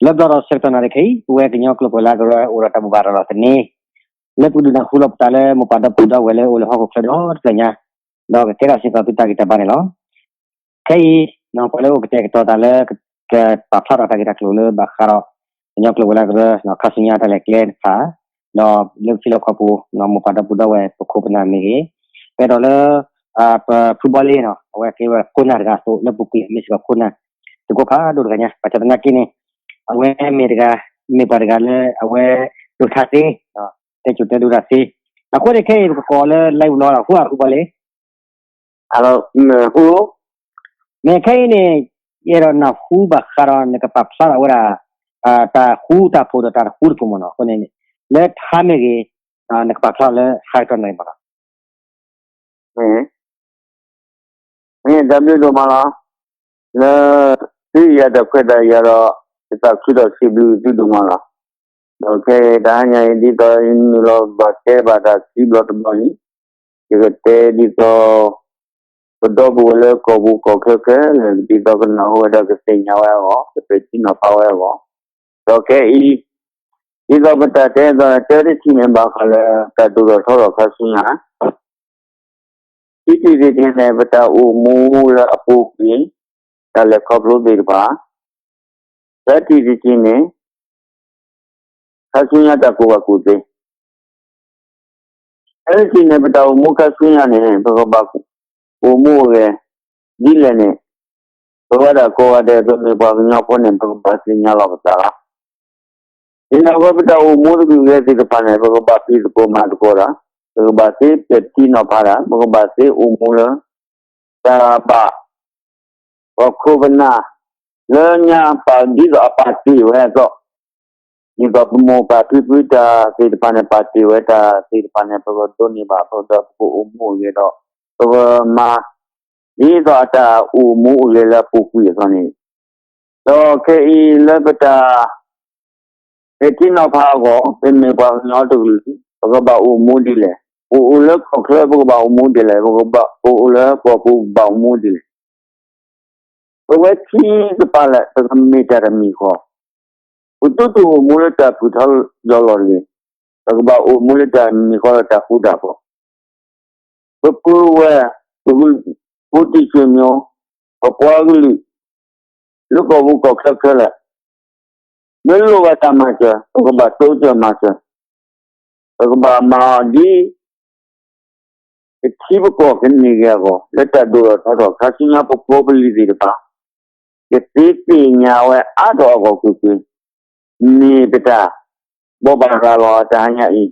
လၢဘျီဒီးဆၢကတီၢ်နၣ်ရံၣ်ခဲအံၤ ပဝဲကညီကျိာ်ပှၤလၢအကရၢအိၣ်ဒီးတၢ်ဘူၣ်ဘၣ်ရၤလီၤသန့, လၢပကဒုးနၢ်ဟူလီၤပသးလၢမိၢ်ပၢ်ဒီပုၢ်ဒီဝဲၢ်လၢအိၣ်လၢဟီၣ်ခိၣ်ချၢဒီတဖျၢၣ်ညါ, ဒီးကကဲထီၣ်စ့ၢ်ကီးသုတၢ်ဂံၢ်တၢ်ဘါန့ၣ်လီၤ. ခဲအံၤ ပှၤလၢအိၣ်ကတဲာ်ကတီၤသးလၢ ကပာ်ဖျါထီၣ်တၢ်ဂ့ၢ်တၢ်ကျိၤလၢဘၣ်ဃးဒီး ကညီကျိာ်ပှၤလၢအကရၢ ခါဆူညါတၢ်လဲၤကျဲတဖၣ်, ဒီးလၢပထံလီၢ်ကီၢ်ပူၤ မိၢ်ပၢ်ဒီပုၢ်ဒီဝဲၢ် ပခိၣ်ပနၢ်မ့ၢ်ဂ့ၤ, ပအဲၣ်ဒိးလၢ ပဖုဘီလ့နီၤ အဝဲကဲဝဲခိၣ်နၢ်တဂၤအသိး လၢပူၤကွံာ်မ့ၢ်စ့ၢ်ကီးခိၣ်နၢ် သကိးဖးဒိၣ်တဂၤညါ ဘၣ်ဆၣ်သနာ်က့န့ၣ် အဝဲမ့ၢ်တဂၤ မ့ၢ်ပှၤတဂၤလၢအဝဲဒိၣ်ထါသ့, တဲစိၤတဲဒိတၢ်သ့, အဃိန့ၣ်ခဲအံၤ ပကကိးလၢ live လီၤ ဒီးဟူဧါ ဖုဘီလ့ မ့ၢ်ခဲအံၤန့ၣ် ယအဲၣ်ဒိးနၢ်ဟူဘၣ်ဃးဒီးနကပာ်ဖျါထီၣ်ဝဲဒၣ် တၢ်ဃူတၢ်ဖိးဒီးတၢ်တဃူတဖိးမ့ၢ်နီၤ, အဃိန့ၣ် လၢထါမ့ၢ်ဂ့ၤ နကပာ်ဖျါထီၣ်လၢဟါကတီၢ်နၣ်ရံၣ်မ့ၢ်နီၤ. မ့ၢ်တၢ်ဘျုးဒိၣ်မးလီၤ. လၢ သုယၤတၢ်ခွဲးတၢ်ယာ်ဒီး ယသးခုဒီးစံးဘျုးသုဒိၣ်မးလီၤ. ဒီးခဲအံၤတဟါညါအံၤ ဒ်သိးယနုာ်လီၤဘၣ်တဲဘၣ်တၢ်ခံဘျီတဘျီအံၤ, ယကတဲဒ်သိး ပဒီပုၢ်ဝဲၢ်လၢကီၢ်ပူၤကီၢ်ချၢခဲလၢာ် ဒ်သိးကနၢ်ဟူဝဲဒီးကသ့ၣ်ညါဝဲအဂီၢ် ကပဲာ်ထံနီၤဖးဝဲအဂီၢ်, ဒီးခဲအံၤ ဒ်သိးပတၢ်တဲအသိး တၢတထံၣ်န့ၣ် ဘၣ်ဃးလၢတၢ်ဒိၣ်ထီၣ်ထီထီၣ်ခါဆူညါ ခံထံၣ်တထံၣ်န့ၣ် ပတၢ်အိၣ်မူလၢအပူၤကွံာ် တၢ်လဲၤခီဖျိသ့ၣ်တဖၣ်, သၢထံၣ်တထံၣ်န့ၣ် ခါဆူညါတၢ်ကူၣ်ဘၣ်ကူၣ်သ့, သၢထံၣ်န့ၣ် ပတၢ်အိၣ်မူခါဆူညါန့ၣ် ပကဘၣ်အိၣ်မူအဂဲၤ ဒ်လဲၣ်န့ၣ် ပဝဲဒၣ်ကိးဂၤဒဲး ပမ့ၢ်ပှၤကညီဖိန့ၣ် ပကဘၣ်သ့ၣ်ညါလီၤပသးလီၤ. ဒ်န့ၣ်အဃိ ပတၢ်အိၣ်မူတဂ့ၤဂဲၤသ့ၣ်တဖၣ်န့ၣ် ပကဘၣ်ဖံးသကိးမၤသကိးတၢ်, ပကဘၣ်သ့ပဲာ်ထံနီၤဖးတၢ်, ပကဘၣ်သ့အိၣ်မူလၢ တၢ်ဘၣ် ပခိၣ်ပနၢ် လၢညါပာ် ဒ်သိးအပာ်တ့ၢ်ဝဲအသိး, ဒ်သိးပမိၢ်ပၢ်ဖံဖုတၢ်သ့ၣ်တဖၣ်န့ၣ် ပာ်တ့ၢ်ဝဲတၢ်သ့ၣ်တဖၣ်န့ၣ် ပကဒိးန့ၢ်ဘၣ်အသိးဒီး ပကအိၣ်မူအဂဲၤဒီး ပကမၤ ဒ်သိးအတၢ်အိၣ်မူအိၣ်ဂဲၤလၢအပူၤကွံာ်အသိးန့ၣ်, ဒီးခဲအံၤလၢပတၢ် ပဲာ်ထံနီၤဖးအဂီၢ် ပမ့ၢ်ပှၤကညီတကလုာ် ပကဘၣ်အိၣ်မူဒ်လဲၣ်, ပအိၣ်လၢကီၢ်ချၢပကဘၣ်အိၣ်မူဒ်လဲၣ်, ပကဘၣ် ပအိၣ်လၢကီၢ်ပူၤပဘၣ်အိၣ်မူဒ်လဲၣ်, ပဝဲခံကပၤလၢာ် ပကမ့ၢ်တၢ်တမံၤဃီ, ပတူၢ်တူၢ်အိၣ်မူလၢတၢ်ဖုၣ်ထီၣ်ယီၤလီၤတဂ့ၤ, ပကဘၣ်အိၣ်မူလၢတၢ်မံၤဃီလၢတၢ်ဃူတၢ်ဖိး, ပပုၢ်ဝဲၢ် ပကလုာ် ဖိတံၢ်ဆံၣ်မံၤ ပပှၤကလုာ် လၢကီၢ်ပူၤကီၢ်ချၢခဲလၢာ် မ့ၢ်လိၣ်ဘၣ်တၢ်မၤစၢၤ ပကဘၣ်တိစၢၤမၤစၢၤ, ပကဘၣ်မၤအီၤဒ် ပထံပကီၢ်ကန့ၢ်က့ၤအဂီၢ် လၢတၢ်ဒိၣ်ထီၣ်ထီထီၣ် ခါဆူညါပဖိပလံၤသ့ၣ်တဖၣ် ကသ့သ့ၣ်ညါဝဲအါထီၣ်အဂီၢ်ကွ့ၢ်ကွ့ၢ် မ့ၢ်ပတၢ်ဘိးဘၣ်ရၤလီၤတဟါညါအံၤ ဒီး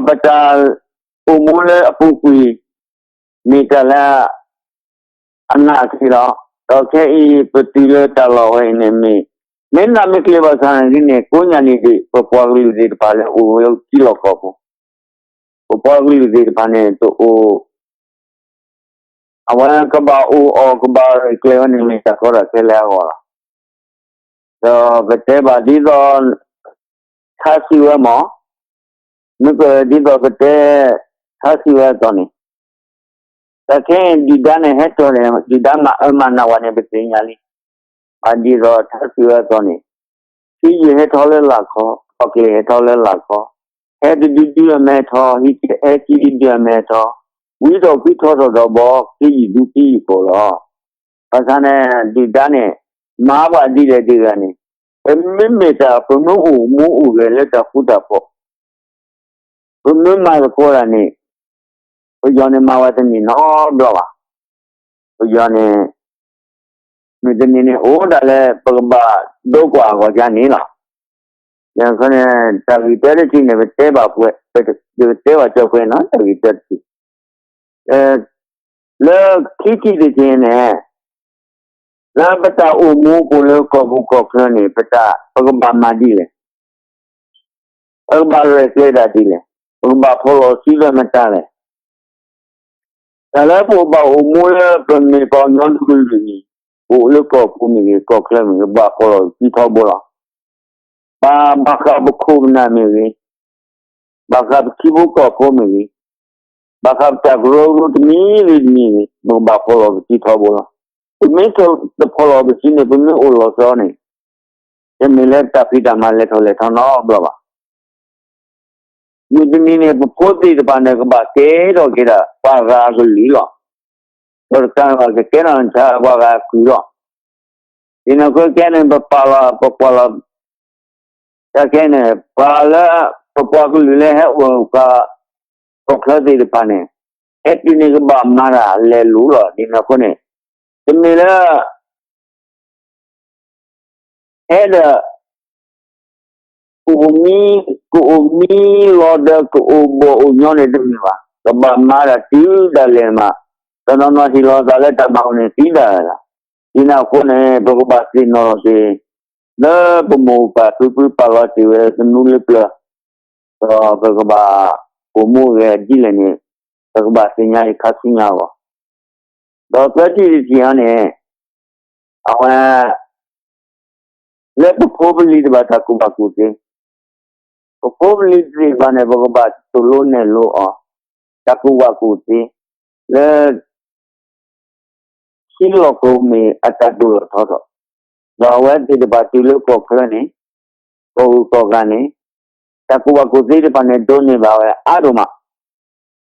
ပတၢ်အိၣ်မူလၢအပူၤကွံာ် မ့ၢ်တၢ်လၢအနၢ်အချ့လီၤ. ဒီးခဲအံၤပတုၤလၢတၢ်လီၢ်ဝဲအံၤန့ၣ်မ့ၢ် မ့ၢ်နၢ်မ့ၢ်ကျဲၤဘၣ်ဆၣ်န့ၣ်ဒ်န့ၣ် ကိးညါန့ၣ်ဒံး ပပှၤကလုာ်သ့ၣ်တဖၣ်လၢအိၣ်ဝဲလၢထံလီၢ်ကီၢ်ပူၤ ပပှၤကလုာ်သ့ၣ်တဖၣ်န့ၣ် တအိၣ် အဝဲကဘၣ်အိၣ်အီၣ်ကဘၣ်ရဲၣ်ကျဲၤဝဲန့ၣ် မ့ၢ်တၢ်ကီတၢ်ခဲလၢအဂီၢ်လီၤ. ဒီးပတဲဘၣ်ဒ်သိး ထါစံးဝဲမ့ၢ် မ့ၢ်ကဒ်သိးပတဲ ထါစံးဝဲအသိးန့ၣ် တၢ်ခဲအံၤဒုၣ်ဒါန့ၣ်ဟဲထီၣ်န့ၣ် ဒုၣ်ဒါမၤအၢမၤနးဝဲန့ၣ် ပသ့ၣ်ညါလံ. ဘၣ်ဒ်သိးထါစံးဝဲအသိးန့ၣ် ခ့ယုၢ်ဟဲထီၣ်လၢလာ်ခီ, ပှၤကျဲၤဟဲထီၣ်လၢလာ်ခီ, ဟဲတဒုဒုအမဲထီ, ဟဲခံဒုဒုအမဲထီ, ဝံထီၣ်ခံထီထီၣ်ဒီးဘီ ခ့ယုၢ်ဒူခ့ယုၢ်ကိာ်လီၤ. ဘၣ်ဆၣ်န့ၣ် ဒုၣ်ဒါန့ၣ် မၤပှၤဒ်လဲၣ်ဒ်လဲၣ်န့ၣ် ပမ့မ့ၢ်တၢ် ပမ့ၢ်အိၣ်မူအိၣ်ဂဲၤလၢတၢ်ဃူတၢ်ဖိး ပမ့ၢ်မၤသကိးတၢ်န့ၣ် ပယီၤန့ၣ်မၤဝဲတန့ၢ်နီတဘျီဘၣ်. ပယီၤန့ၣ် မုၢ်တနံၤန့ၣ်အိၣ်ဒၣ်လၢပကဘၣ်ဒိကွၢ်အဂီၢ်ယါန့ၣ်လီၤ. ယၤခီန့ၣ် တၢ်ဂ့ၢ်တၢတထံၣ်န့ၣ် ပတဲဘၣ်ပှဲၤ ပတဲဘၣ်ကၠီၤပှဲၤနီၤ တၢ်ဂ့ၢ်တၢတထံၣ် လၢခံထံၣ်တထံၣ်န့ၣ် လၢပတၢ်အိၣ်မူပူၤလၢကီၢ်ပူၤကီၢ်ချၢန့ၣ် ပတၢ် ပကဘၣ်မၤဒ်လဲၣ်, ပကဘၣ်ရဲၣ်ကျဲၤတၢ်ဒ်လဲၣ်, ပကဘၣ်ဖီၣ်လီၤစုလၢမတၤလဲၣ်. တၢ်လၢပကဘၣ်အိၣ်မူလၢပမ့ၢ်ပှၤကညီတကလုာ်န့ၣ် ပအိၣ်လၢကီၢ်ပူၤမ့ၢ်ဂ့ၤ ကီၢ်ချၢမ့ၢ်ဂ့ၤ ဘၣ်ဖီၣ်လီၤစုထီဘိလီၤ. ဘၣ်ဘၣ်ဃးပခိၣ်ပနၢ်မ့ၢ်ဂ့ၤ, ဘၣ်ဃးပထံဖိကီၢ်ဖိမ့ၢ်ဂ့ၤ, ဘၣ်ဃးပတၢ်ကရၢကရိတမံၤဂ့ၤတမံၤဂ့ၤ ပကဘၣ်ဖီၣ်လီၤပစုထီဘိလီၤ. ပ ပမ့ၢ်တဖီၣ်လီၤပစုန့ၣ် ပမ့ၢ်အိၣ်လီၤဆီန့ၣ် တမ့ၢ်လၢတၢ်ဖံးတၢ်မၤလဲၤထီၣ်လဲၤထီနီတဘျီဘၣ်. မုၢ်တနံၤန့ၣ် ပဖိသ့ၣ်တဖၣ်န့ၣ် ကဘၣ်ကဲထီၣ်က့ၤဒၣ် ပှၤဂၤအကလုာ်လီၤ. ပတကးဘၣ်ကကဲထီၣ်န့ၣ် ပှၤဂၤအကုၢ်လီၤ. ဒ်န့ၣ်အဃိခဲန့ၣ် ပပာ်လီၤ ပကွၢ်လီၤ တၢ်ခဲန့ၣ် ပှၤလၢ ပပှၤကလုာ်လၢဟဲအိၣ်ဃာ် ကီၢ်ချၢသ့ၣ်တဖၣ်န့ၣ် ဟဲတုၤန့ၣ်ကဘၣ်မၤတၢ်လဲၤလိၤလီၤ. ဒ်န့ၣ်အဃိန့ၣ် တမ့ၢ်လၢ ဟဲဒီး ကအိၣ်မံ ကအိၣ်မံလီၤဒီးကအိၣ်ဘီၣ်အိၣ်ညီန့ၣ်တမ့ၢ်ဘၣ်. ကဘၣ်မၤတၢ်တုၤဒၣ်လဲာ်မး, တနီၤနီၤဟ့ၣ်လီၤသးလၢတၢ်မၤအီၤန့ၣ်သံဒၣ်ဝဲလီၤ. ဒ်န့ၣ်အဃိန့ၣ် ပကဘၣ်သ့ၣ်နီၣ်ထီၣ်က့ၤ လၢပမိၢ်ပၢ်ဖုဖုပာ်လီၤတ့ၢ်ဝဲသနူလၢပျၢၤ, ဒီးပကဘၣ်အိၣ်မူဂဲၤဒ်လဲၣ်န့ၣ် ပကဘၣ်သ့ၣ်ညါအံၤခါဆူညါအဂီၢ် ဒီးသၢထံၣ်တထံၣ်အံၤန့ၣ် အဝဲ လၢပဖိပလံၤတဖၣ်တၢ်ကူၣ်ဘၣ်ကူၣ်သ့, ပဖိပလံၤသ့ၣ်တဖၣ်န့ၣ် ပကဘၣ်သိၣ်လိနဲၣ်လိအီၤ တၢ်ကူၣ်ဘၣ်ကူၣ်သ့ လၢ ထံလီၢ်ကီၢ်မ့ၢ်အတၢ်ဒိၣ်ထီၣ်ထီထီၣ်, ဒီးအဝဲသ့ၣ်တဖၣ်တုၤလၢကီၢ်ချၢန့ၣ် ကီၢ်ဂုၢ်ကီၢ်ဂၤန့ၣ် တၢ်ကူၣ်ဘၣ်ကူၣ်သ့တဖၣ်န့ၣ် ဒိးန့ၢ်ဘၣ်ဝဲအါဒိၣ်မး,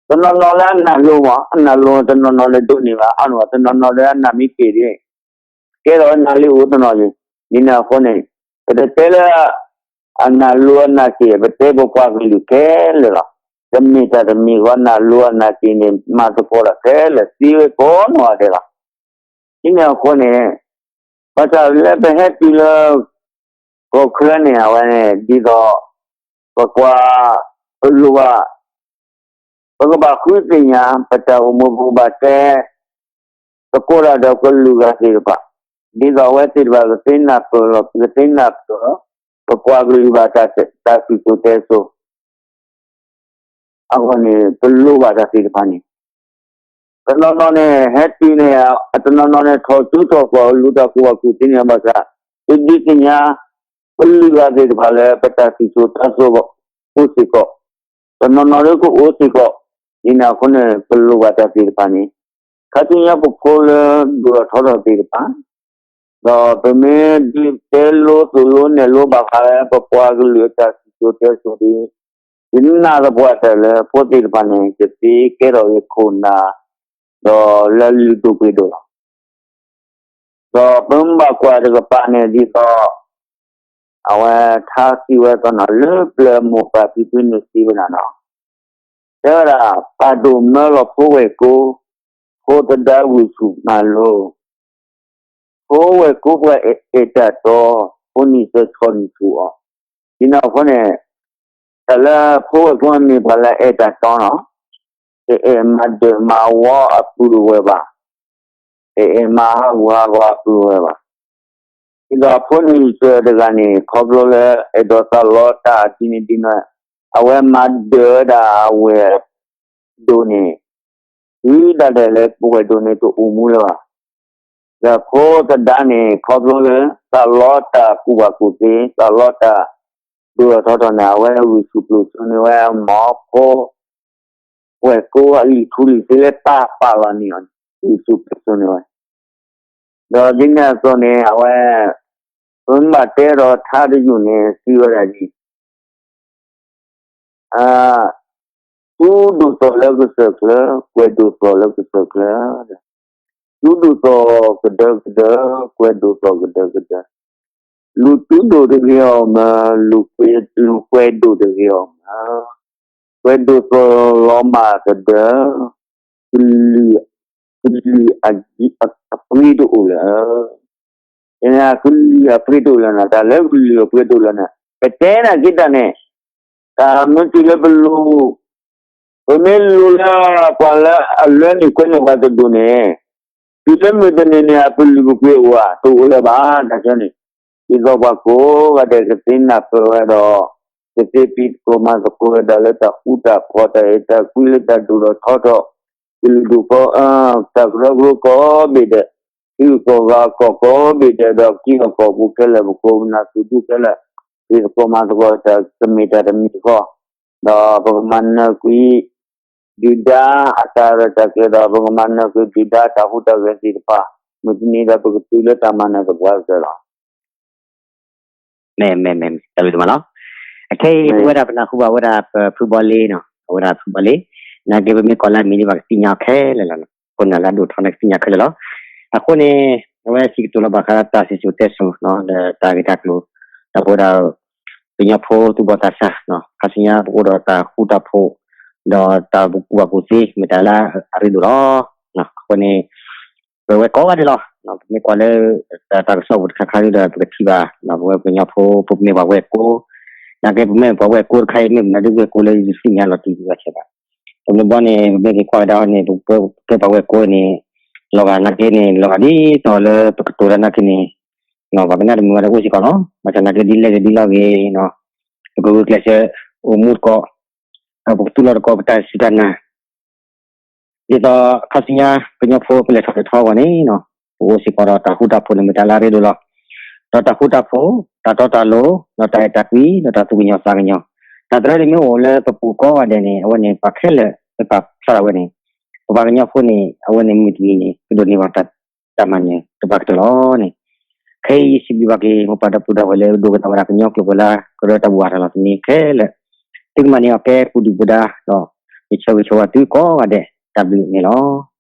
တနီၤနီၤလၢအနၢ်လိၤမး အနၢ်လိၤတနီၤနီၤန့ၣ် ဒိးန့ၢ်ဘၣ်အါဒိၣ်မး, တနီၤနီၤလၢအနၢ်မ့ၢ်က့ၣ်ဒ် ကဲထီၣ်ဝဲနၢ်လံအိၣ်တနီၤယံၤ, ဒ်န့ၣ်အဃိန့ၣ် ပတတဲလၢ အနၢ်လိၤအနၢ်က့ၣ် ပတဲပပှၤကလုာ်ခဲလၢာ်လီၤ. တမ့ၢ်တၢ်တမံၤဃီ နၢ်လိၤအနၢ်က့ၣ်န့ၣ် မၤသကိးတၢ်ခဲလၢာ်သ့ဝဲကိးနီၢ်ဂၤဒဲးလီၤ. ဒ်န့ၣ်အဃိန့ၣ် ဘၣ်ဆၣ်လၢပဟဲတုၤလၢ ကီၢ်ချၢန့ၣ် အဝဲန့ၣ် ဒ်သိး ပကွၢ် ပလိၣ်ဘၣ် ပကဘၣ်ဃုသ့ၣ်ညါ ပတၢ်အိၣ်မူ ပကဘၣ်တဲ သကိးတၢ်ဒီးကလုာ်ဂၤသ့ၣ်တဖၣ်, ဒ်သိးအဝဲသ့ၣ်တဖၣ်ကသ့နၢ်ပၢၢ်လီၤ ကသ့နၢ်ပၢၢ် ပကွၢ်ကလုၢ်ဘၣ်တၢ်စံၣ်စိၤတဲစိၤ အဂီၢ်န့ၣ် ပလိၣ်ဘၣ်တၢ်သ့ၣ်တဖၣ်န့ၣ် တနီၤနီၤန့ၣ် ဟဲတုၤန့ၣ် တနီၤနီၤန့ၣ် ထီၣ်ကၠိထီၣ်ကီၢ် လူၤတၢ်ကူၣ်ဘၣ်ကူၣ်သ့န့ၣ် ဘၣ်ဆၣ် တဒုးသ့ၣ်ညါ ကလုာ်ဂၤသ့ၣ်တဖၣ်လၢ ပတၢ်စံၣ်စိၤတဲစိၤအိၣ်စ့ၢ်ကီး, တနီၤနီၤလၢကအိၣ်စ့ၢ်ကီး, ဒ်န့ၣ်အဃိန့ၣ် ပလိၣ်ဘၣ်တၢ်သ့ၣ်တဖၣ်န့ၣ် ခါဆူညါပဖိလၢဒိၣ်ထီၣ်ထီထီၣ်သ့ၣ်တဖၣ် ဒီးပမ့ၢ်ဒုးတဲလိသိၣ်လိနဲၣ်လိဘၣ်ဃးလၢ ပပှၤကလုာ်အတၢ်စံၣ်စိၤတဲစိၤဒီး ယနာ်သပှၢ်တၢၢ်လၢဖိသ့ၣ်တဖၣ်န့ၣ် ကသ့ကဲထီၣ်ဂ့ၤခိၣ်နၢ် ဒီးလၢလုၢ်ဒိၣ်ပှ့ၤဒိၣ်လီၤ. ဒီးပမ့ၢ်ဘၣ်ကွၢ်တကပၤန့ၣ်ဒ်သိး အဝဲထါစံးဝဲအသိးန့ၣ် လၢပျၢၤမိၢ်ပၢ်ဖံဖုန့ၣ်စံးဝဲဒၣ်န့ၣ် တဲဝဲဒၣ် ပာ်ဒိၣ်မၢလီၤဖိဝဲၢ်ကိ, ဖိသဒါဝံၣ်ဆူၣ်မၤလိ, ဖိဝဲၢ်ကိပှၤအဲၣ်တၢ်တီ, ဖိနံၣ်သၢဆီနံၣ်ဆူၣ်အီၤ, ဒ်န့ၣ်အဃိန့ၣ် တၢ်လၢဖိဝဲၢ်ကိမ့ၢ်ပှၤလၢအဲၣ်တၢ်တီန့ၣ် တအဲၣ်မၤဒၢးမၤဝီအပုၢ်အဝဲၢ်ဘၣ်, တအဲၣ်မၤဟးဂူာ်ဟးဂီၤအပုၢ်အဝဲၢ်ဘၣ်. ဒ်သိးအဖိနံၣ်သၢတဂၤန့ၣ် ခီဖျိလၢအဲၣ်ဒိးသးလီတၢ်ဒ်န့ၣ်ဒ်န့ၣ် အဝဲမၤဒၢးဝဲဒၣ်အဝဲၢ်ဒိၣ်န့ၣ် တုၤဒၣ်လဲာ်လၢပဝဲၢ်ဒိၣ်န့ၣ်တအိၣ်မူလၢၤဘၣ်. ဒီးဖိသဒါန့ၣ် ခီဖျိလၢ သးလီတၢ်ကူၣ်ဘၣ်ကူၣ်သ့ သးလီတၢ်ဒိၣ်ထီၣ်ထီထီၣ်န့ၣ် အဝဲဂုာ်ဆူၣ်ပျိၢ်ဆိန့ၢ်ဝဲ မ်ဖိ ဝဲၢ်ကိအလံာ်ထူလံာ်သ့လၢပၢ်ပာ်လီၤန့ၢ်အီၤန့ၣ် ဂုာ်ဆူၣ်ပျိၢ်ဆိန့ၢ်ဝဲ. ဒီးဒ်န့ၣ်အသိးန့ၣ် အဝဲ ပမ့ၢ်ဘၣ်တဲဒီးထါတယုၢ်န့ၣ် စံးဝဲဒၣ်ဒ် သူဒိၣ်သီၣ်လၢကစၢၢ်ချၢ, ကွဲးဒိၣ်သီၣ်လၢကစၢၢ်ချၢ, သူဒိၣ်သီၣ်ကဒၢကဒၢ, ကွဲးဒိၣ်သီၣ်ကဒၢကဒၢ, လူၤသူဒိၣ်တဂ့ၤအီၤမၢ, လူၤကွဲးဒိၣ်တဂ့ၤအီၤမၢ, ကွဲးဒိၣ်သီၣ်လီၤမၢ်ကဒၢ, ကလုာ်, ကလုာ်အပှ့ၤတအိၣ်လၢၤ ကလုာ်အပှ့ၤတအိၣ်လၢၤန့ၣ် တၢ်လၢကလုာ်အပှ့ၤတအိၣ်လၢၤန့ၣ် ပတဲနၤက့ၤတၢ်န့ၣ် တၢ်မ့ၢ်တုၤလၢပလိၤ, ပမ့ၢ်လိၤလၢပှၤလၢအလၢန့ၢ်ကွဲန့ၢ်ပှၤတဒိၣ်န့ၣ် တုၤလၢမုၢ်တနံၤန့ၣ် အကလုာ်ကပှ့ၤအိၣ်ဧါ, တအိၣ်လၢၤဘၣ် တၢ်ဆၢန့ၣ်. ဒ်သိးပှၤကိးဂၤဒဲးကသ့နၢ်ပၢၢ်ဝဲဒီး ကသ့ဖံးသကိးမၤသကိးဝဲဒၣ်လၢတၢ်ဃူတၢ်ဖိး တၢ်အဲၣ်တၢ်ကွံလၢတၢ်ဒိၣ်ထီၣ်ထီထီၣ် ကလုာ်ဒူၣ်ကီ တၢ်ကရၢကရိကိးဘ့ၣ်ဒဲး, ထံဂုၤကီၢ်ဂၤကီၢ်ကိးဘ့ၣ်ဒဲး ဒီးကံၢ်အကီၢ်ပူၤခဲလၢာ် ပခိၣ်ပနၢ်သူၣ်ဒူခဲလၢာ်, ဖံးသကိးမၤသကိးတၢ်တမ့ၢ်တၢ်တမံၤဃီ, ဒီးပကမၤနၢၤကွံာ် ဒုၣ်ဒါအတၢ်ရဲၣ်တၢ်ကျဲၤဒီး ပကမၤနၢၤကွံာ်ဒုၣ်ဒါအတၢ်ဟူးတၢ်ဂဲၤသ့ၣ်တဖၣ် မုၢ်တနံၤဒီးပကတုၤလၢတၢ်မၤနၢၤသပှၢ်ကတၢၢ်လီၤ. မ့ၢ် မ့ၢ် မ့ၢ် တၢ်ဘျုးဒိၣ်မးလီၤ. အခဲအံၤ ပဝဲဒၣ်ပနၢ်ဟူဘၣ်ဝဲဒၣ်ပဖုဘီလ့နီၤ, အဝဲဒၣ်ဖုဘီလ့, နာ်က့ပမ့ၢ်ကိးလၢအမံၤဒ်ဘၣ်ကသ့ၣ်ညါအီၤခဲလၢာ်လီၤ. အဃိန့ၣ်လၢအဒိၣ်ထီၣ်န့ၣ်ကသ့ၣ်ညါခဲလၢာ်လီၤ. အဃိန့ၣ် အဝဲစံးကတိၤလီၤဘၣ်ဃးဒီးတၢ်စံၣ်စိၤတဲစိၤ ဒီးတၢ်ဂ့ၢ်တၢ်ကျိၤ, ဒီးပဝဲဒၣ် ကညီဖိသူၣ်ဘီၣ်သးစၢ်, ခါဆူညါပအိၣ်ဒီးတၢ်ဃူတၢ်ဖိး, ဒီးတၢ်ကူၣ်ဘၣ်ကူၣ်သ့ မ့ၢ်တၢ်လၢအရ့ဒိၣ်လီၤ. အဃိန့ၣ် ပဝဲကိးဂၤဒဲးလီၤ. ပမ့ၢ်ကွၢ်လၢ တၢ်ကစီၣ်ပူၤတခါခါဒီး ပကထံၣ်ဘၣ် ပဝဲကညီဖိ ပမ့ၢ်ပှၤဝဲၢ်ကိ, နာ်က့ပမ့ၢ်ပှၤဝဲၢ်ကိတခါအံၤ မ့ၢ်ပနၢ်ဒုးဝဲၢ်ကိလၢယသ့ၣ်ညါလီၤတံၢ်ယဆဲးဘၣ်. ပမ့ၢ်ဘီန့ၣ် ပမ့ၢ်က့ၤကွၢ်ကဒါအီၤန့ၣ် ပကဲပှၤဝဲၢ်ကိန့ၣ် လီၤဂာ်နာ်က့န့ၣ် လီၤဂာ်ဒ်သိးလၢပကတိၤတၢ်နာ်က့န့ၣ် ပှၤကနၣ်တမုာ်ဘၣ်ဒီးအိၣ်စ့ၢ်ကီးလီၤ. ဘၣ်ဆၣ်နာ်က့ဒ်လဲၣ်ဂ့ၤဒ်လဲၣ်ဂ့ၤ ပကဂုာ်ကျဲးစၢးအိၣ်မူတကိး, ဒီးပကသူၣ်လီၤတကိးပတၢ်စူၢ်တၢ်နာ် ဒ်သိးခါဆူညါ ကညီဖိပလဲၤထီၣ်လဲၤထီအဂီၢ်န့ၣ် ပအိၣ်စ့ၢ်ကီးဒီးတၢ်ဃူတၢ်ဖိးန့ၣ် မ့ၢ်တၢ်လၢအရ့ဒိၣ်လီၤ. ဒီးတၢ်ဃူတၢ်ဖိး, တၢ်တီတၢ်လိၤ, ဒီးတၢ်အဲၣ်တၢ်ကွံ, ဒီးတၢ်သူၣ်ကညီၤသးကညီၤ, တၢ်သရၢန့ၣ်မ့ၢ်အိၣ်လၢပပူၤကိးဂၤဒဲးန့ၣ် အဝဲန့ၣ်ပှၤခဲလၢာ်လၢပာ်ဖျါထီၣ်ဝဲန့ၣ် ပပှၤကညီဖိန့ၣ် အဝဲန့ၣ်မုၢ်တနံၤန့ၣ် ကဒိးန့ၢ်ဘၣ်တၢ်မၤနၢၤသပှၢ်ကတၢၢ်လီၤန့ၣ်. ခဲအံၤယစံးဘျုးဘၣ်က့ၤ မိၢ်ပၢ်ဒီပုၢ်ဒီဝဲၢ်လၢဒိကနၣ်ဝဲဒၣ်ကညီကျိာ်ဝဲလၢ ကရၢတၢ်ဘူၣ်အါထီၣ်လီၤသန့ၤခဲလၢာ်, သုကမၤန့ၢ်အီၤကဲပူၤဒုၣ်ပူၤဒါဒီး ယဆၢဂ့ၤဆၢဝါသုကိးဂၤဒဲး တၢ်ဘျုးန့ၣ်လီၤ.